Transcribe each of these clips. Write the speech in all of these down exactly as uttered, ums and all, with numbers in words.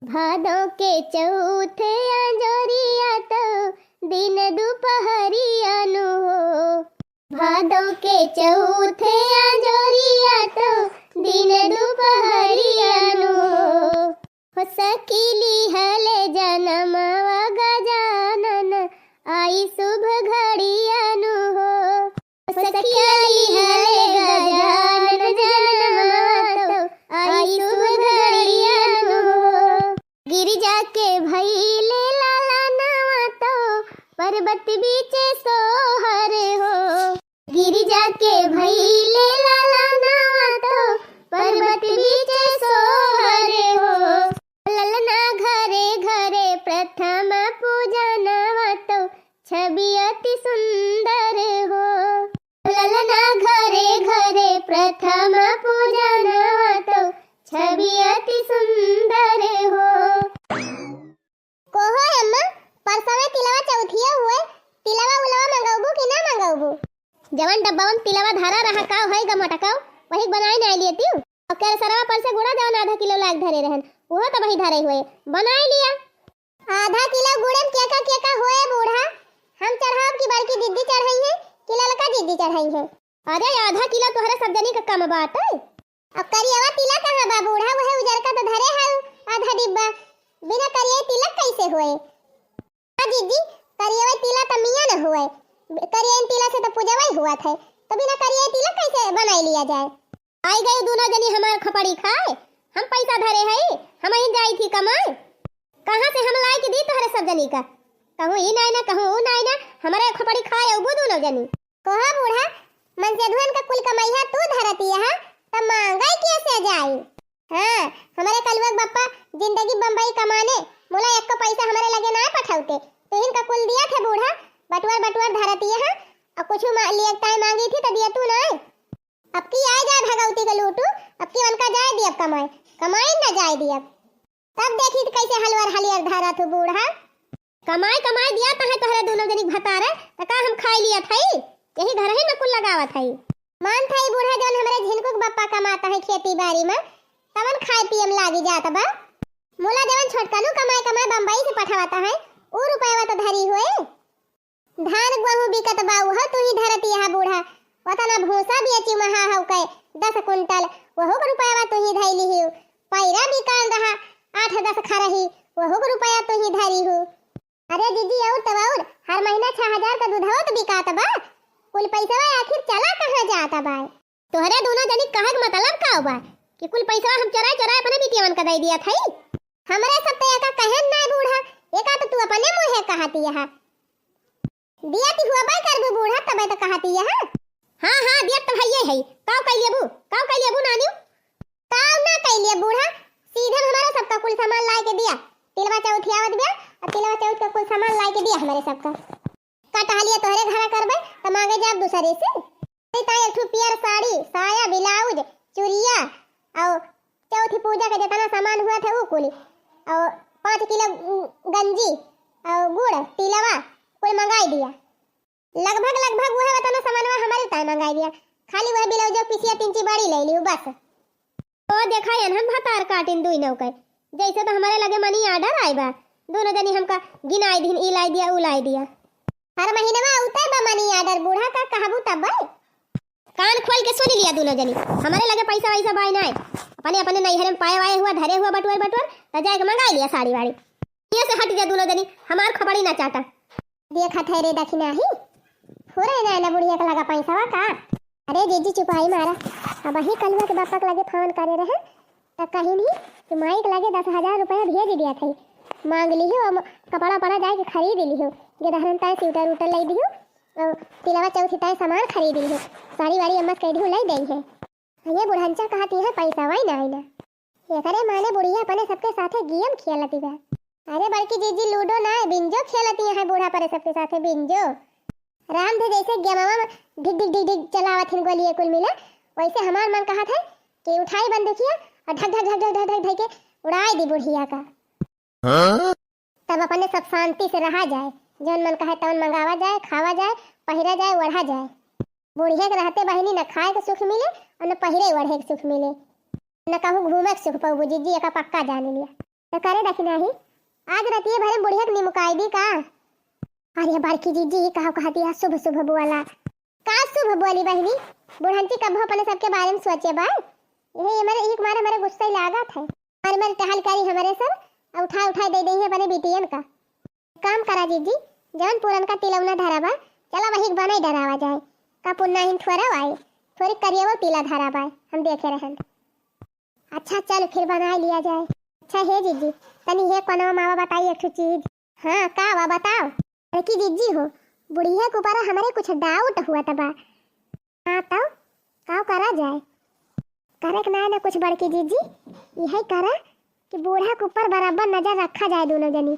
भादों के चौथे अंजोरिया तो दिन दुपहरिया नु हो। भादों के चौथे अंजोरिया तो दिन दुपहरिया नु हो। हो सखी लिहले जनमवा गजानन आई शुभ घड़िया नु हो। हो सखिया लिहले गजानन जनमवा तो आई शुभ घड़िया नु हो। गिरिजा के भइले लालनवा तो पर्वत बीचे सोहर हो। गिरिजा के भइले लालनवा तो पर्वत बीचे सोहर हो। ललना घरे घरे प्रथम पूजनवा तो छवि अति सुंदर हो। ललना घरे घरे प्रथम पूजनवा तो छवि अति सुंदर हो। कोहो अम्मा, परसवे तिलवा चौथिया हुए, तिलवा उलवा मंगौबू कि ना मंगौबू? जवन डब्बा में तिलवा धरा रहा, का होई ग मोटकाऊ, वही बनाई नाई लियतिउ। और केरसरवा पर से गुड़ा जवन आधा किलो लाग धरे रहन, उहो तो वही धरे हुए, बनाई लिया। आधा किलो गुड़े में केका केका होए बूढ़ा, हम चढ़ाब कि बड़की दीदी चढ़ई है कि ललका दीदी चढ़ई है? अरे आधा किलो तोहरे सब जनी का कम बाटे। अब करियवा तिला कहाँ बा बूढ़ा? वहे उजरका तो धरे हऊ आधा डिब्बा। बिना करिये तिलक कैसे होए? हाँ जीजी, करियवा तिला तो मिया न होए। करिये तिला से तो पूजवा ही हुआ था, तो बिना करिये तिलक कैसे बनाई लिया जाए? आई गई दोनों जनी हमार खोपड़ी खाए। हम पैसा धरे हई, हम ही जाई थी कमाए। कहाँ से हम लाई के दी तोहरे सब जनी का? कहूँ ई नाई ना, कहूँ ऊ नाई ना, हमारे खोपड़ी खाए उबू दोनों जनी। कहा बूढ़ा, मनसेधुअन का कुल कमैया तू धरती है, त मांगे के से जाई? हाँ, हमारे कलुआ के बप्पा जिंदगी बम्बई कमाने, मुला एक पैसा हमारे लगे ना पठाउते। तुहिन का कुल दिया थे बूढ़ा, बटुअर बटुअर धरती है, और कुछ मा-, लिए ताई मांगी थी तो दिया तू ना। अब की आए जाए भगवती के लूटू, अब की उनका जाए दियब कमाए, कमाए न जाए दियब। तब देखी त कैसे हलवर हलियर धरा थू बूढ़ा। कमाए कमाए दिया तहे तोहरे दोनों जनी भतारे, त का हम खाई लिया थई? यही घर ही में कुल लगावत हई। मान थई बूढ़ा जौन हमरे झिनकू के बप्पा कमाता है खेती बाड़ी में, तवन खाए पिए में लागी जात बा। मुला जवन छोटकनू कमाए कमाए बम्बई से पठावता है, ऊ रुपया तो धरी हुए। धान गेहूं बिकत बा, उहो तुही धरती हा बूढ़ा। वतना भूसा बेची महा हउ के दस कुंटल, वहू के रुपया तुही धइली हिउ। पैरा बिकान रहा आठ दस खरही, वहू के रुपया तुही धरी हु। अरे जीजी, और तब और, हर महीना छह हजार का दूधवा तो बिकात बा। कुल पैसवा आखिर चला कहाँ जात बा? तोहरे दोनों जनी कहे के मतलब का बा कि कुल पैसवा हम चोराए चोराए अपने बिटियवन का दे दिया थई? हमरे सब तो एका कहेन नाय बूढ़ा, एका तो तू अपने मुँहे कहती है। दिया ती हुआ बाई करबू बूढ़ा, तबे तो कहती है। हाँ, हाँ, दिया तो भइये है। काव कइ लेबू, काव कइ लेबू नानी? काव ना कइ लिए बूढ़ा, सीधे हमारा सबका कुल सामान लाए के दिया। तिलवा चौथ आवत बिया, और तिलवा चौथ का कुल सामान लाए के दिया हमारे सबका। का टहलिया तोहरे घरा करबे, त मांगे जाब दूसरे से। अरे ताई एक ठो पियर साड़ी, साया, ब्लाउज, चुरिया, और चौथी पूजा के जितना सामान हुआ था वो कुल, और पाँच किलो गंजी और गुड़, तिलवा, कुल मंगाई दिया। लगभग, लगभग वह वतना सामानवा हमारे ताई मंगाई दिया। खाली वह ब्लाउज पिसिया तीन ची बड़ी ले ली बस। ओ देखा एनहन भतार काटिन दुई नौ के, जैसे तो हमारे लगे money order आए बा। दोनों जनी हमका गिनाई दिन, ई लाई दिया, ऊ लाई दिया। हर महीनवा उतै बा money order, बूढ़ा का कहबू तब बे। कान खोल के सुन लिया दोनों जनी, हमारे लगे पैसा वैसा बाई नाय। अपने, अपने नैहरे में पाए वाए हुआ, धरे हुआ बटुअर बटुअर, त जाए के मंगाई लिया साड़ी वाड़ी। ये से हट जा दोनों जनी, हमार खोपड़ी ना चाटा। देखत है रे दखिनाही, हो रहे ना, ना बुढ़िया के लगा पैसा का। अरे जीजी चुपाई मारा, अब वही कलुआ के बापा के लगे फोन करे रहे, त कहिन ही कि माई के लगे दस हजार रुपया भेज दिया था, मांग लिहो, हम कपड़ा पड़ा जाए के खरीद लिहो, गेदहरन ताए स्वेटर उटर लाई दिहो, और तिलवा चौथी ताए सामान खरीद लिहो, साड़ी वाड़ी अम्मा से कह दिहो लाई दे है। ये बुढ़ंचा कहती है पैसा वाई ना आई ना। एकरे माने बुढ़िया अपने सबके साथे गेम खेलती बा। अरे बड़की जीजी लूडो ना, बिंजो खेलती है बूढ़ा परे सबके साथे बिंजो। राम थे जैसे गेमवा में ढिग ढिग ढिग ढिग चलावत हिन गोलिये कुल मिला, वैसे हमार मन कहत है कि उठाई बंदूकिया और ढक ढक ढक ढक ढक ढक ढक के उड़ाई दी बुढ़िया का। हाँ? तब अपने सब शांति से रहा जाए, जौन मन कहे तौन मंगावा जाए, खावा जाए, पहिरा जाए, ओढ़ा जाए। बुढ़िया के रहते बहिनी न खाए के सुख मिले और न पहिरे ओढ़े के सुख मिले, न कहूँ घूमे के सुख पाऊ जीजी, एका पक्का जान लिया। तो करे दखिनाही, आज रतिये भरे में बुढ़िया के निमुकाई दी का? अरे बड़की जीजी, ई काव कहती है, शुभ शुभ बोला। का शुभ बोली बहिनी? बुढ़ंची कब्बो अपने सबके बारे में सोचे बा? यही हमारे एक मारे हमारे गुस्सा ही लागत है। मारे मारे टहल करी हमारे सब, आ उठा उठा दे देही अपने बिटियन का। काम करा जीजी, जवन पुरनका तिलौना धरा बा, चला वही के बनाई डरावा जाए। का पुन्ना हिन थोड़ा आए, थोड़ी करिया वो तिला धरा बा, हम देखे रहन। अच्छा चल फिर बनाई लिया जाए। अच्छा हे जीजी, तनी हे कोनवा मावा बताई एक ठो चीज। हाँ का बा बताओ। अरे की जीजी हो, बुढ़िया के ऊपर हमरे कुछ doubt हुआ त बा। हाँ तो का करा जाए? करे के ना ना कुछ बड़की जीजी, यही करा कि बूढ़ा के ऊपर बराबर नजर रखा जाए दोनों जनी।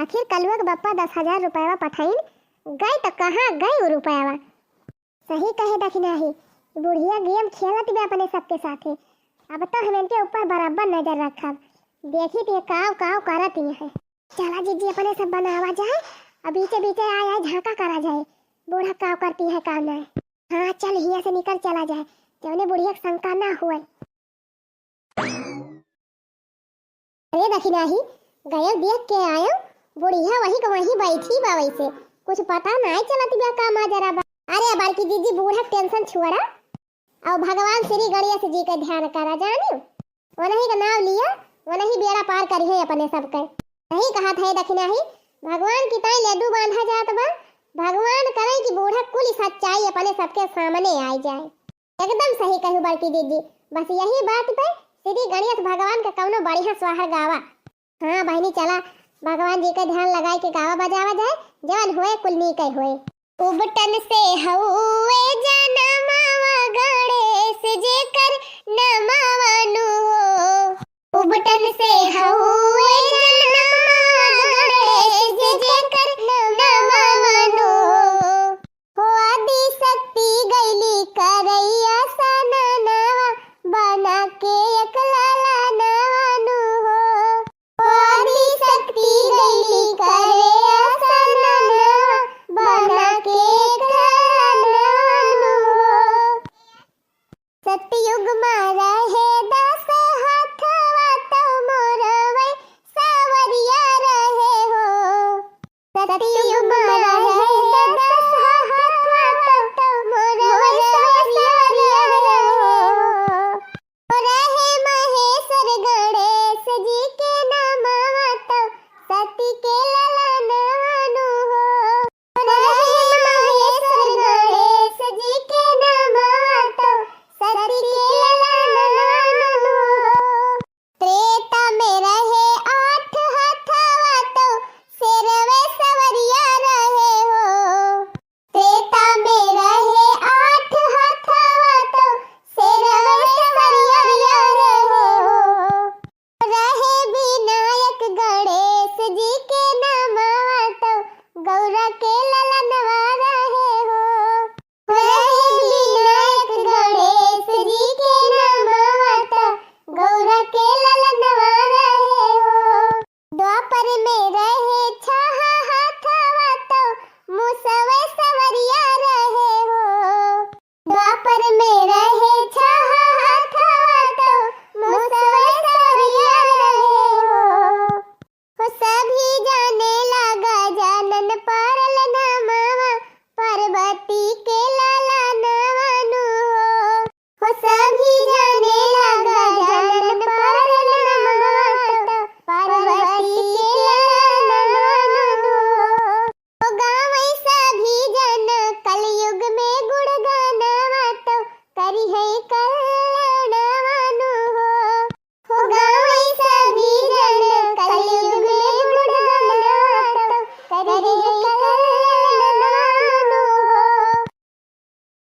आखिर कलुआ के बप्पा दस हजार रुपया पठाइन, गए तो कहाँ गए वो रुपया? सही कहे दखिनाही, बुढ़िया game खेलत बा अपने सबके साथे। अब तो हम इनके ऊपर बराबर नजर रखब, देखी तो ये काव काव करत ही है। चला जीजी अपने सब बनावा जाए, अब बीचे बीचे आए आए झांका करा जाए, बूढ़ा काव करती है काव ना। हाँ चल हिया से निकल चला जाए, जौने बुढ़िया के शंका ना हुए। अरे दखिनाही, गयो देख के आयो, बुढ़िया वही के वही बैठी बा वैसे, कुछ पता नाई चलत बा का माजरा बा। अरे बड़की जीजी बूढ़ा के tension छोड़ा, और भगवान श्री गणेश जी के ध्यान करा जानी, वनही का नाव लिया, वनही बेड़ा पार करिहे अपने सबके। सही कहत है दखिनाही, भगवान की ताई लड्डू बांधा जात बा, भगवान करे कि बूढ़ा कुल सच्चाई अपने सबके सामने आई जाए। एकदम सही कहू बड़की दीदी, बस यही बात पे श्री गणेश भगवान का कौनो बढ़िया सोहर गावा। हाँ बहिनी चला, भगवान जी के ध्यान लगाए के गावा बजावा जाए, जवन होए कुल नीक होए। उबटन से हउए जनमावा गणेश जेकर नमावा नु हो। उबटन से हउए